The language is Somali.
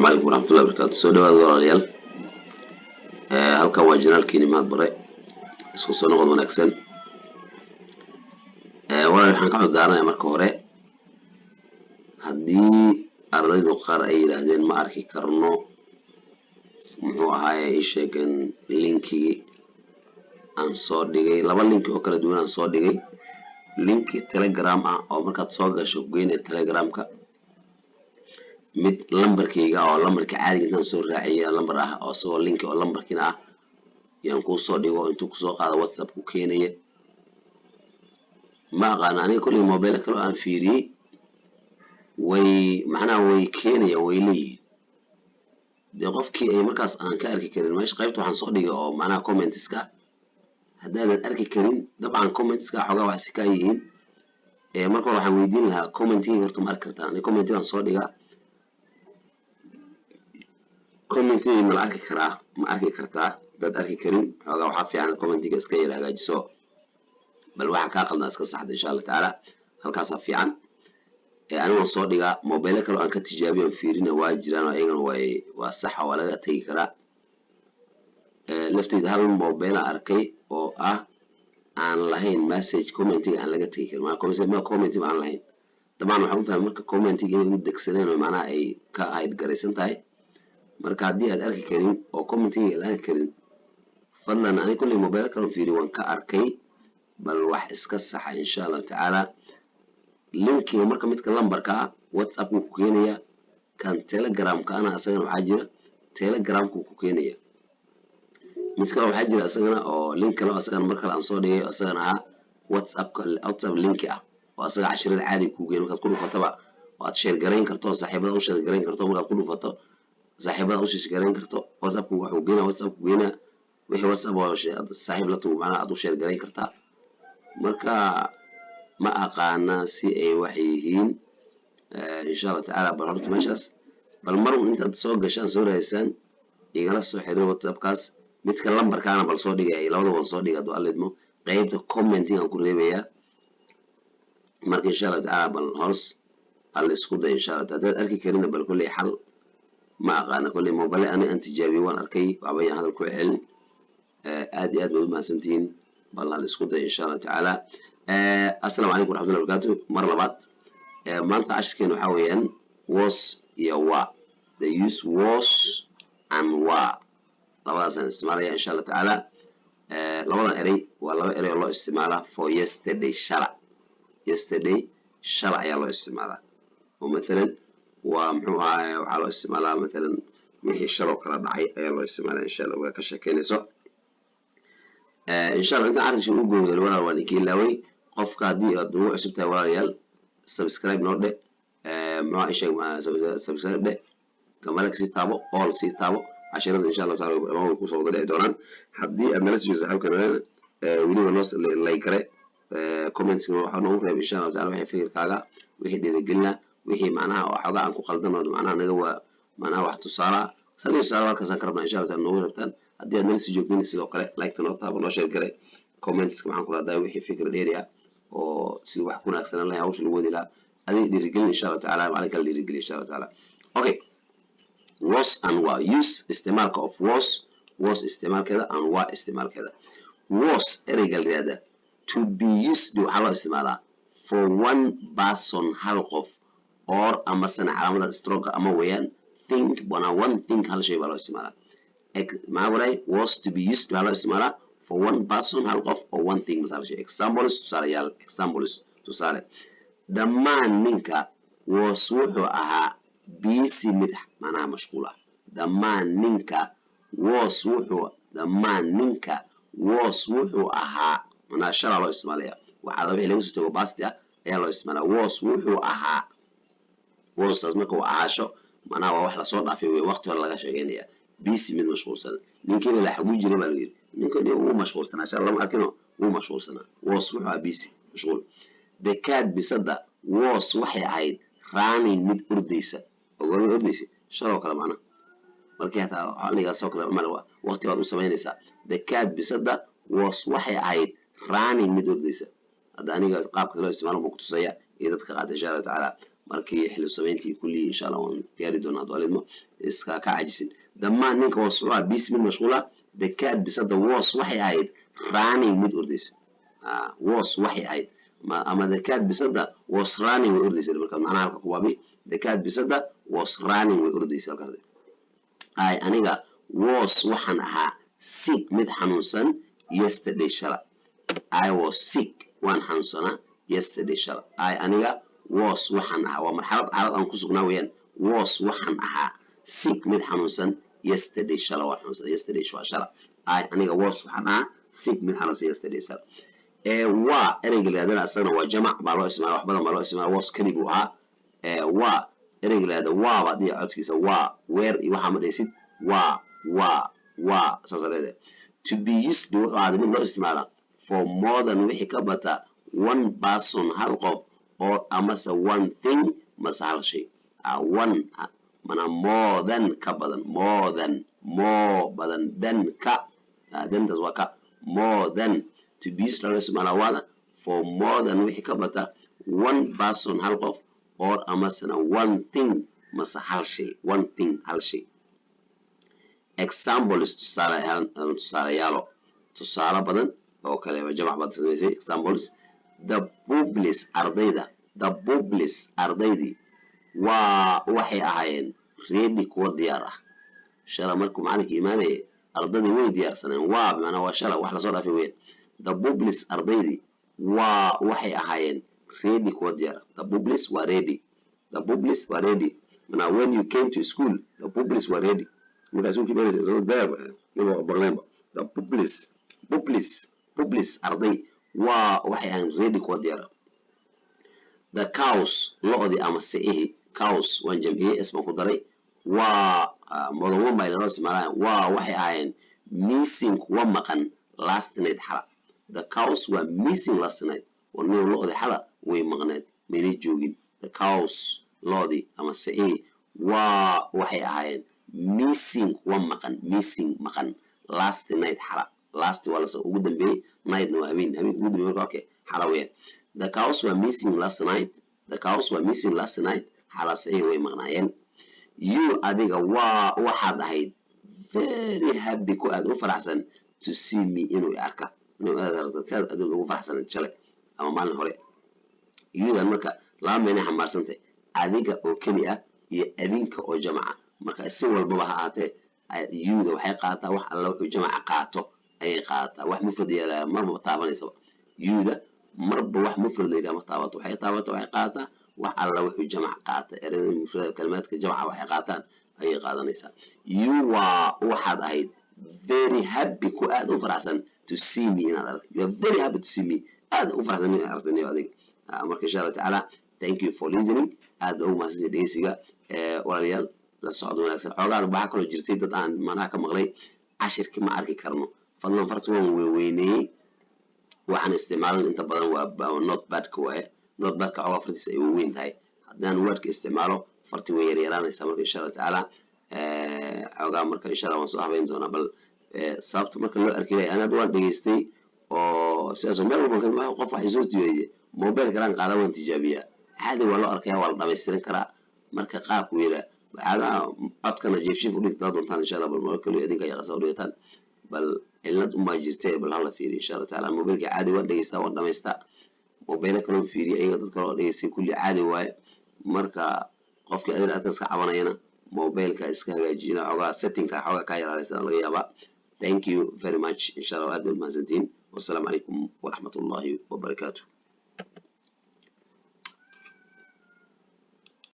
Calaykum waraxmatullahi wabarakaatu. Soo dhawaada, walaalayaal. Halkan waa channelkiini Mahad Bare. Isku soo noqod wanaagsan. Walaal, waxaan ka cudurdaaranayaa marka hore haddii ardaydu qaar ay yidhaahdeen ma arki karno, muxuu ahaaye, ii sheegeen linkigii aan soo dhigay. Laba linki oo kala duwan aan soo dhigay: linki Telegram ah oo markaad soo gasho ku geynaya Telegramka, mid lambarkayga oo lambarka caadiga intaan soo raaciya lambar ah oo isagoo linki oo lambarkiina ah yaan kuu soo dhigo, intuu kusoo qaado WhatsApp ku keenaya. Ma aqaano aniga, kolley mobile kaloo aan fiiriyey way, macnaha, way keenaya, way leeyihiin. Dee qofkii ay markaas aan ka arki karin meesha qaybta waxaan soo dhigay oo macnaha commentska, haddaadan arki karin, dabcan commentska xoogaa wax si kaa yihiin. Marka hore waxaan weydiin lahaa, commentigii horta ma arki kartaan? Ani commenti baan soo dhigaa, commentigii ma la arki karaa? Ma arki kartaa? Haddaad arki karin, xoogaa waxaa fiican commentiga iska yar hagaajiso, bal waxa kaa qaldan iska saxda, insha Allah tacaala. Halkaasaa fiican. Aniga waan soo dhigaa, mobile kaloo aan ka tijaabiyo aan fiirina waa jiraan oo iyagana way waa sax, waa laga tegi karaa. Lafteyda hal mobile aan arkay oo ah aan lahayn message commentiga aan laga tegi karin, maanaa commentiga aan lahayn. Dabcan waxaan u fahmay marka commentiga inay u degsaneen oo macnaha ay ka ahayd garaysan tahay. Marka haddii aad arki karin oo commentiga la arki karin, fadlan, aniga kolley mobile kaloo fiiri waan ka arkay, bal wax iska saxa, insha Allahu tacaala. Linkiga marka midka lambarka ah WhatsApp wuu ku keenayaa, kan Telegramka ana asagana waxaa jira Telegramka wuu ku keenaya. Mid kale waxaa jira asagana oo link kale asagana mar kale aan soo dhigay, asagana ahaa WhatsAppka, WhatsApp linki ah oo asaga cashirada caadiga kuu geyn. Markaad ku dhufataba oo aad share garayn karto oo saaxiibada u share garayn karto, markaad ku dhufato saaxiibada u share garayn karto, WhatsAppku wuxuu geynaa, WhatsAppku geynaa wixii WhatsApp oo saaxiib la tugu, macnaha aad u share garayn kartaa. Marka ma aqaana si ay wax yihiin. Insha Allah tacaala, bal horta meeshaas bal mar un intaad soo gashaan, soo raadisaan, igala soo xiriir WhatsAppkaas. Midka lambarkaana bal soo dhigay, labada waan soo dhigay. Hadduu Alla idmo, qeybta commenting aan ku reebayaa. Marka insha Allah tacaala bal hoos alla isku day, insha Allah. Haddaad arki karina, bal kolley xal ma aqaana. Kolley mobile ani aan tijaabiyey waan arkay, waxba yaan hadal ku celin. Aad iyo aad baad u mahadsantihiin. Bal hal isku day, insha Allah tacaala. Assalaamu calaykum waraxmatullahi wabarakatu. Mar labaad, maanta cashirkeena waxaa weeyaan was iyo were, the use was and were. Labadaasaan isticmaalaya, insha Allah tacaala. Labadan erey waa laba erey oo loo isticmaalaa for yesterday, shala. Yesterday, shala ayaa loo isticmaalaa oo mathalan waa muxuu ahaay, waxaa loo isticmaalaa mathalan wixii shaloo kala dhacay ayaa loo isticmaalaa, insha Allah waa ka sheekeynayso, insha Allah. Intaan arrinka u googel, walaal, waan idinka ilaaway. Qofka haddii aad ugu cusub tahay, walaalayaal, subscribe noo dhe, muxuu isheeg, subscribe dhe, gambalka sii taabo, all sii taabo. Cashirada, insha Allah taala, dhamaan way kusoo wada dhici doonaan. Haddii aad nala sii saaxiibka nalena weliba noo like gare, comments waxaa noogu reeb, insha Allah taala, wixii fikirkaaga, wixii dhiirigelina, wixii macnaha waxoogaa aan ku qaldan oo macnaha naga waa macnaha wax tusaala taliyo tusaale halkaasaan ka rabnaa, insha Allah taala, noogu reebtaan. Haddii aad nala sii joogtiin, sidoo kale like-ta noo taabo, noo share gare, commentska maxaan ku rahdaa, wixii fikir dheeri ah oo si wax ku wanaagsanaan lahay hawsha lagu wadi lahaa, adiga dhiirigelin, insha Allah tacaala, macalin kala dhiirigeliya, insha Allah tacaala. Okay, was and were, use, isticmaalka of was, was isticmaalkeeda, and were isticmaalkeeda. Was ereyga la yihahda to be used, waxaa loo isticmaalaa for one person, hal qof, or amasena calaamada stroke ama weeyaan thing, wana one thing, hal shay baa loo isticmaalaa. Maxaa waray? Was to be used waxaa loo isticmaalaa for one person, hal qof, or one thing, mase hal shay. Examples, tusaalayaal. Examples, tusaale: the man, ninka, was, wuxuu ahaa, busy, mid macnaha mashquul ah. The man, ninka, was, wuxuu, the man, ninka, was, wuxuu ahaa, macnaha shalaa loo isticmaalaya, waxaa wixii laga soo tago past ah ayaa loo isticmaalaa. Was, wuxuu ahaa. Wastaas marka waa ahaasho, macnaha waa wax lasoo dhaafay wey, waqti hore laga sheegeynaya. Busy, mid mashquulsan. Ninkiina la xaguu jiray baa lagu yidhi. Ninkani wuu mashquulsanaa shala, lama arkino, wuu mashquulsanaa. Was, wuxuu ahaa, busy, mashquul. The cat, bisada, was, waxay ahayd, running, mid ordaysa. Oo goormay ordaysa? Shaloo kale, macnaha markii hataa xilligaasoo kale camal waqti baad u samaynaysaa. The cat, bisada, was, waxay ahayd, running, mid ordaysa. Hadda aniga qaabka loo isticmaalo buu kutusaya iyo dadka qaata, insha Allahu tacaala. Markii xilli samayntii kulli, insha Allah, waan gaari doonaa hadduu Alle idmo. Iska ka cajisin. The man, ninka, was, waa, busy, mid mashquula. The cat, bisada, was, waxay ahayd, running, mid ordaysa. Was, waxay ahayd, ama the cat, bisada, was running, way ordaysa. Marka macnaha halka ku baabi. The cat, bisada, was running, way ordaysa halkaas. I, aniga, was, waxaan ahaa, sick, mid xanuunsan, yesterday, shala. I was sick, waan xanuunsanaa, yesterday, shala. I, aniga, was, waxaan ahaa, waa marxalad, xaalad aan ku sugnaa weeyaan. Was, waxaan ahaa, sick, mid xanuunsan, yesterday, shala. Waa xanuunsan. Yesterday waa shala. I, aniga, was, waxaan ahaa, sick, mid xanuunsan, yesterday, shala. Ee waa ereyga la yidhahdana asagana waa jamac baa loo isticmaala, wax badan baa loo isticmaala. Was keli buu ahaa. Ee waa ereyga la yidhahda waa baad dhihi codkiisa waa where iyo waxaa ma dhehaysid. Waa saasa leedahay. To be used, wuxuu ahaaday mid loo isticmaala, for more than, wixii ka bata, one person, hal qof, or amase one thing, mase hal shay. One mana more than, ka badan, more than, more, badan, than, ka. Thantaas waa ka. More than, to be used, loo isticmaala waada, for more than, wixii ka bata, one person, hal qof, or amasena one thing, mase hal shay. One thing, hal shay. Examples, tusaale, tusaalayaalo, tusaale badan oo kale, jamac baad samaysay. Examples: the pupils, ardayda. The pupils, ardaydii, waa, waxay ahaayeen, ready, kuwa diyaar ah. Shala markuu macalinka imaanayay, ardaydii way diyaarsaneen. Waa bimacnaa waa shala, wax lasoo dhaafay weeyaan. The pupils, ardaydii, waa, waxay ahaayeen, ready, kuwa diyaar ah. The pupils were ready. The pupils were ready. Now when you came to school, the pupils were ready. Markaa iskuulka imaanaysa isagoo diyaar ba baqneenba. The pupils, pupils, pupils, arday, waa, waxay ahaayeen, ready, kuwa diyaar ah. The cows, lo'dii ama sicihii. Cows waan jamciyey, s baan ku daray. Waa more than one baa loo isticmaalaya. Waa, waxay ahaayeen, missing, kuwa maqan, last night, xala. The cows were missing last night. Warniyo, lo'dii xala way maqneed, maynay joogin. The cows, lo'dii ama sicihii, waa, waxay ahaayeen, missing, kuwa maqan, missing, maqan, last night, xala. Last waa lasoo ugu dambeeyey, nightna waa habeen, habeenka ugu dambeeyey. Marka okay, xala weeyaan. The cows were missing last night. The cows were missing last night. Xala sicihii way maqnaayeen. You, adiga, waa, waxaad ahayd, very happy, ku aad u faraxsan, to see me, inuu i arka, inuu aad aragto, si aad adiga ugu faraxsanayd shalay ama maalin hore. Youdan marka laba meynay xambaarsantahay: adiga oo keli ah iyo adinka oo jamaca. Marka si walbaba ha ahaatee, youda waxay qaadataa wax alla wuxuu jamaca qaato ayay qaadataa. Wax mufrad yeelaya marba taabanaysaba. Youda marba wax mufrad la yidhaha ma taabato. Waxay taabata, waxay qaadataa wax alla wuxuu jamac qaata. Ereyada mufrad, kalimaadka jamaca waxay qaataan ayay qaadanaysaa. You waa, waxaad ahayd, very happy, ku aad u faraxsan, to see me, inaad aragto. You are very happy to see me, aad u faraxsan inaad aragto adiga. Marka insha Allah tacaala, thank you for listening. Aad baa ugu mahadsantahay dhegeysiga. Walaalayaal, la socod wanaagsan. Xoogaan waxaa kaloo jirtay dad aan manaha ka maqlay cashirki ma arki karno. Fadlan, farta waan weyneeyey. Waxaan isticmaalan inta badan waa Notepadka waaye. Notepadka xoogaa fartiisa ay weyn tahay. Haddaan Wordka isticmaalo, farti way yaryaraanaysaa. Marka insha Allah tacaala xoogaa, marka insha Allah waan soo habeyn doonaa. Bal sababta marka loo arkay, ana hadda waan dhegeystay oo sidaas meel walba qof wax isoo diiwaye, mobile kalaan qaadaa, waan tijaabiyaa. Caadi waa loo arkaya, waa la dhamaystiran karaa. Marka qaabku yidhaa waxyaalaha codkana jiif u dhigtaa doontaan insha Allah. Bal mar kaliya idinka yaqasa u dhigataan. Bal cilad unbaa jirta, bal hala fiiriyo insha Allah taala. Mobilka caadi waan dhegeystaa, waan dhamaystaa. Mobile kaloo fiiriya, iyaga dad kaloo dhegeystay, kulli caadi waaye. Marka qofkii adil arkaas ka cabanayana, mobileka iska hagaajiyana, xoogaa settingka xoogaa kaa yaraaleysa laga yaabaa. Thank you very much. Insha Allah aad baad mahadsantihiin. Wassalaamu calaykum waraxmatullahi wabarakaatu.